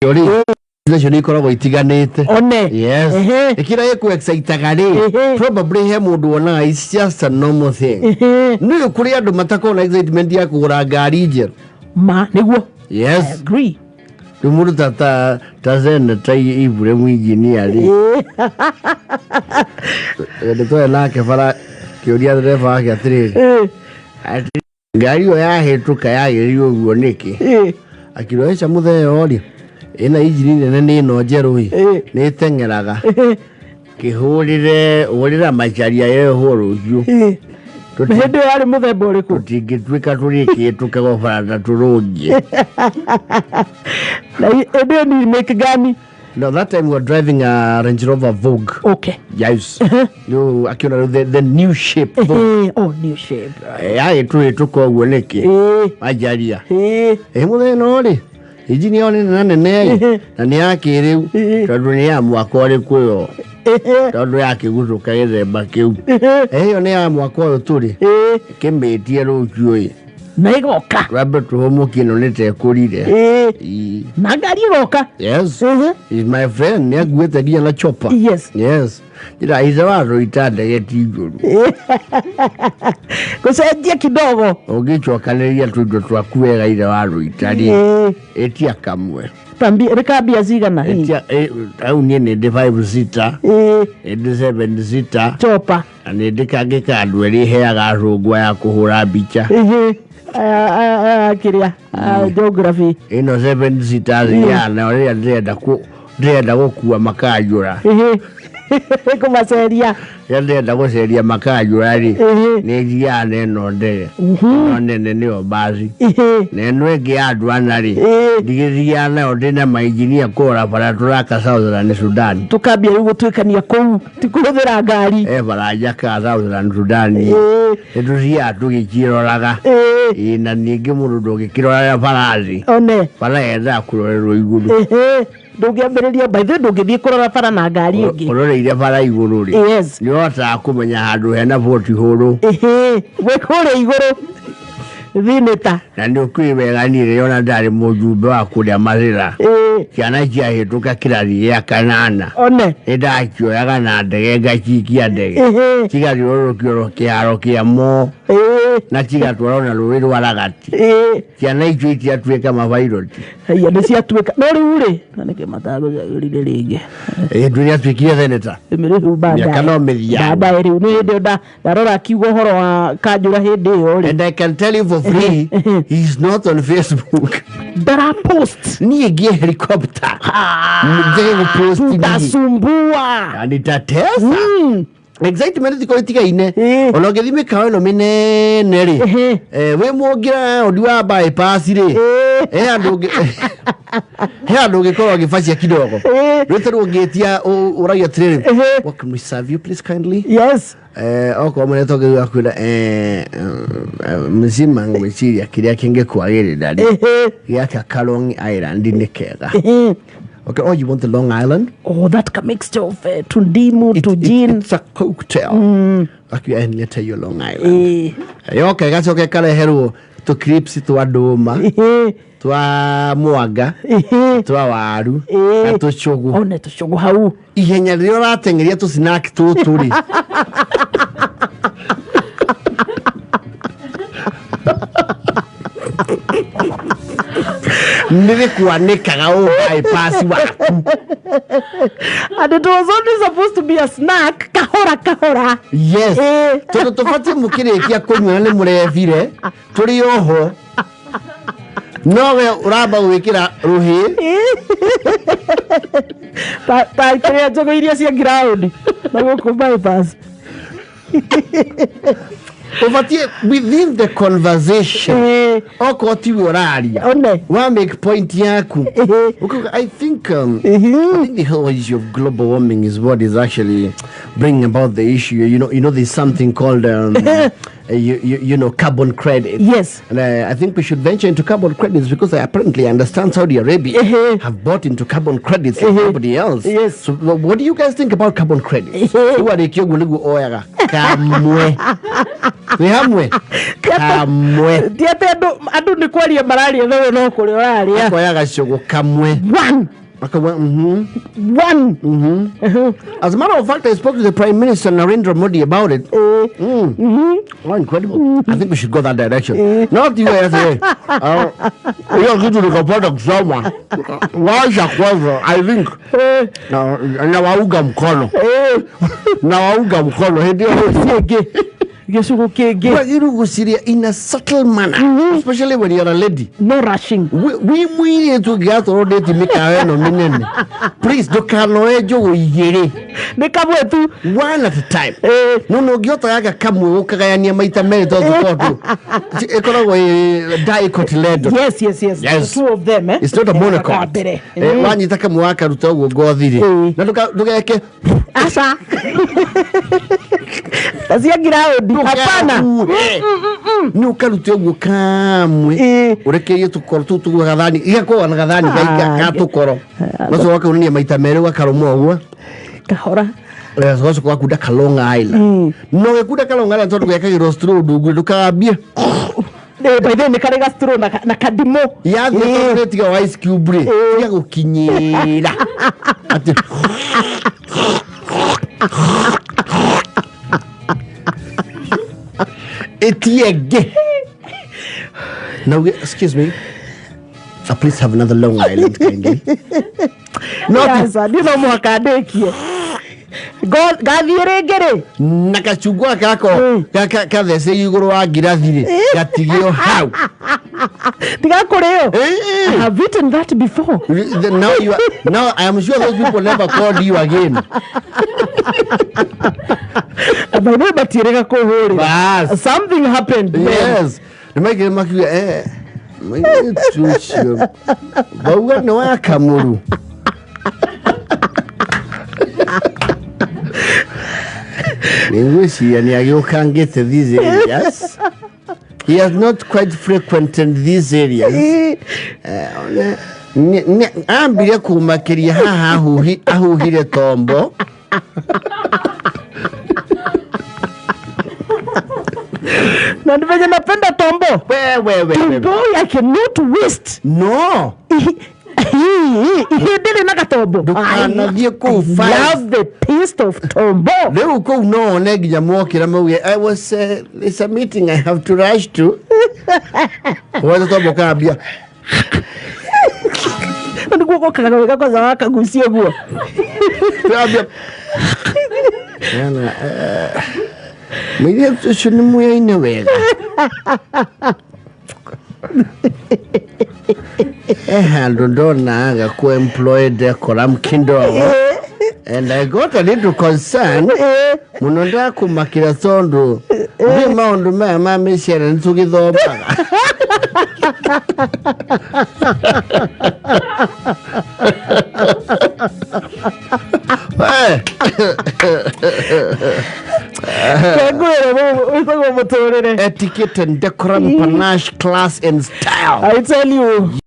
Rĩ nacio nĩ ikoragwo itiganĩte. One. Yes. Ĩkĩra ĩkũ excitaga rĩ, probably he mũndũ wonaga it's just a normal thing. Nĩ kũrĩ andũ matakoragwo na excitement ya kũgũra ngari njerũ. Ma nĩguo. Yes. I agree. Rĩu mũndũ ta seneta Ibure mwinjinia rĩ, nĩ twarĩ nake bara kĩũria ndereba wake atĩrĩrĩ, atĩ ngari ĩyo yahĩtũka yagĩrĩirwo ũguo nĩkĩ? Akiroeca mũtheo rĩ, ĩna injini nene, nĩ ĩno njerũ ĩ, nĩ ĩteng'eraga. Kĩhũrĩre hũrĩra macaria yehwo rũciũ. Na hĩndĩ ĩyo yarĩ mũthemba ũrĩkũ? Tũtingĩtuĩka tũrĩkĩtũke bara ta tũrũngie. Na hĩndĩ ĩyo ni make gani? No, that time we were driving a Range Rover Vogue. Yes. Rĩu akiona rĩu the new shape Vogue. Oh, new shape. Yagĩtũhĩtũka ũguo nĩkĩ? Majaria. Ĩ mũthenya no rĩ, injini ĩyo nĩ nene nene ĩ, na nĩ ya kĩrĩu, tondũ nĩ ya mwaka ũrĩkũ ĩyo? Tondũ yakĩgucũka gĩthemba kĩu. Ĩyo nĩ ya mwaka ũyũ tũrĩ. Kĩmĩtie rũciũ ĩ. Na ĩgoka. Twambe tũhũmũkie ĩno nĩ ta ĩkũrire. Ĩ. Na ngari ĩgoka. Yes. He's my friend. Nĩ akuĩte nginya na chopper. Yes. Yes. Njĩra ithe wa rũita ndege ti njũru. Gũcenjia kidogo. Ũngĩcokanĩrĩria tũindo twaku wega ithe wa rũita rĩ, ĩtia kamwe. Rĩkambia cigana hihi? Ĩtia au niĩ nĩ ndĩ 5 seater, nĩ ndĩ 7 seater. Chopper. Na nĩ ndĩ kangĩ ka andũ erĩ heaga acũngwa ya kũhũra mbica. Aya, kĩrĩa geography. Ĩno 7 seaters ya nayo rĩrĩa ndĩrenda gũkua makanjũra. Kũmaceria. Rĩrĩa ndĩrenda gũceria makanjũra rĩ, nĩ thiaga na ĩno ndege. Ĩno nene nĩyo mbaci. Na ĩno ĩngĩ ya andũ ana rĩ, ndigĩthiaga nayo ndĩna mainjinia kũrora bara tũraka Southern Sudan. Tũkambia rĩu gũtuĩkania kũu, ti kũhũthĩra ngari. E baranja ka Southern Sudan. Nĩ tũthiaga tũgĩkĩroraga. Ĩĩ, na ningĩ mũndũ ndũngĩkĩrorera barathi. One. Bara yendaga kũrorerwo igũrũ. Ndũngĩambĩrĩria, by the way, ndũngĩthiĩ kũrora bara na ngari ĩngĩ. Ũroreire bara igũrũ rĩ, nĩ ũhotaga kũmenya handũ hena pothole. Wĩ kũrĩa igũrũ thinĩta. Na nĩ ũkĩũĩ wega niĩ rĩrĩa ona ndarĩ mũjumbe wa kũrĩa Marĩra, ciana ciahĩtũka kĩrathi gĩa kanana, One. nĩ ndacioyaga na ndege ngacikia ndege, cigathiũrũrũkio oro kĩharo kĩa Mo, na cigatwarwo na rũĩ rwa Ragati. Ciana icio itiatuĩka mabairoti. Haiya, nĩ ciatuĩka, no rĩu rĩ, na nĩkĩ matagũcagũrire rĩngĩ? Ĩ, nĩ atuĩkire seneta. Rĩu baadaye. Mĩaka no mĩthiangu. Baadaye rĩu nĩ hĩndĩ ĩyo ndarora akiuga ũhoro wa kanjũra hĩndĩ ĩyo rĩ. And I can tell you for free, he's not on Facebook. Ndara post. Niĩ ngĩe helicopter. Njage gũpost niĩ. Tutasumbua. Na nitatesa. Excitement tikorwo itigaine. Ona ũngĩthiĩ mĩkawa ĩno mĩnene rĩ, wĩ mũngĩra ũndi wa bypass rĩ, he andũ ũngĩkorwo ũgĩbacia kidogo. Rĩu tarĩu ũngĩtia ũragia atĩrĩrĩ, "What can we serve you please kindly?" Yes. Okorwo mũreta ũngĩigua kwĩra, mzima ngwĩciria kĩrĩa kĩngĩkwagĩrĩra rĩ, gĩaka ka Long Island nĩ kega. Okay, oh, you want the Long Island? Oh, that ka mixture of tundimu, to gin. It's a cocktail. Akiuga, "Nilete hiyo Long Island." Yoka ĩgacoka ĩkareherwo tũ crisps twa ndũma, twa mwanga, twa waru na tũcũgũ. One tũcũgũ hau. Ihenya rĩrĩa ũrateng'eria tũ snack tũtũ rĩ, nĩ rĩkwanĩkaga ũ bypass waku. And it was only supposed to be a snack, kahora kahora. Yes. Tondũ tũbatiĩ mũkĩrĩkia kũnyua na nĩ mũrebire tũrĩ oho, no we ũramba gwĩkĩra rũhĩ. Ta kĩrĩa njũgũ iria cia ground na gũkũ bypass. Ũbatiĩ within the conversation, okorwo tiwe ũraria, One. wa make point yaku. Ukauga, I think the whole issue of global warming is what is actually bringing about the issue. There's something called Carbon credits. Yes. And I think we should venture into carbon credits because I apparently understand Saudi Arabia have bought into carbon credits like nobody else. Yes. So what do you guys think about carbon credits? Rĩu arĩkia ũguo nĩguo oyaga kamwe. Wĩ hamwe? Kamwe. Ti atĩ andũ nĩ kwaria mararia nawe no kũrĩa ũrarĩa. Akoya gacũgũ kamwe. One. Akauga, mhm. One. As a matter of fact, I spoke to the Prime Minister Narendra Modi about it. Oh, incredible. I think we should go that direction. Not the USA. Hiyo kitu nikapata kusoma. Wacha kwanza, I think. Na waunga mkono. Na waunga mkono. Hĩndĩ ĩyo Kĩngĩ gĩcũgũ kĩngĩ. Wagĩrĩirwo gũciria in a subtle manner, especially when you're a lady. No rushing. Wi mũirĩtu ũngĩgakorwo ndĩti mĩkawa ĩno mĩnene, please ndũkanoe njũgũ igĩrĩ. Nĩ kamwe tu. One at a time. No no ũngĩhota gaka kamwe ũkagayania maita merĩ tondũ tũkoragwo ĩkoragwo ĩ dicotyledon. Yes. Yes. The two of them, eh? It's not a monocot. Mbere. Wanyita kamwe wakaruta ũguo ngothi rĩ, na ndũgeke. Aca, tacia ngiraundi, hapana. Nĩ ũkaruta ũguo kamwe, ũrekerie tũkoro tũu tũguo gathani igakorwo na gathani ga tũkoro gacoka gakaunania maita merĩ ũgakarũma ũguo. Kahora. Gacoka gakunda ka Long Island, no gĩkunda ka Long Island tondũ gekagĩrwo straw ndungu, ndũkambie. By the way, nĩ karĩ gastraw na kadimũ. Yathiĩ tondũ tiga wa ice cube rĩ, tiga gũkinyĩra atĩ ĩtie ĩngĩ na uge, "Excuse me, please have another Long Island kindly." No. Aca, niĩ no mũhaka ndĩkie. Ngathiĩ rĩngĩ rĩ. Na kacungwa gako katheceire igũrũ wa ngirathi rĩ, gatigio hau. Tiga kũrĩo. Eh. I have eaten that before. Now I am sure those people never called you again. By the way, matiĩrĩga kũhũrĩra. Bas. Something happened then. Yes. Nĩmaigire makiuga mũirĩtu ũcio bauga nĩ wa Kamũru. Nĩngwĩciria nĩ agĩũkangĩte these areas. He has not quite frequented these areas. Ambire kũmakĩria haha ahuhire tombo. Na ni venye napenda tombo. Wewe. Boy, I cannot waste. No. Ndĩrĩ na gatombo. Ndũkanathiĩ kũu I five. love the taste of tombo. Rĩu kũu no one nginya mokĩra mauge, I was it's a meeting I have to rush to. Wetha tombo kambia. Na nĩguo gokaga wega kwanza wakagucia guo. Kambia. Yana mũirĩtu ũcio nĩ muyaine wega. Handũ ndona aga ku employ decorum kidogo. And I got a little concerned muno ndakumakira tondu ndĩ maũndũ maya ma mĩciara nĩ tũgĩthomaga. Kengwĩre wĩtagwo mũtũrĩre. Etiquette and decorum, panache, class and style. I tell you.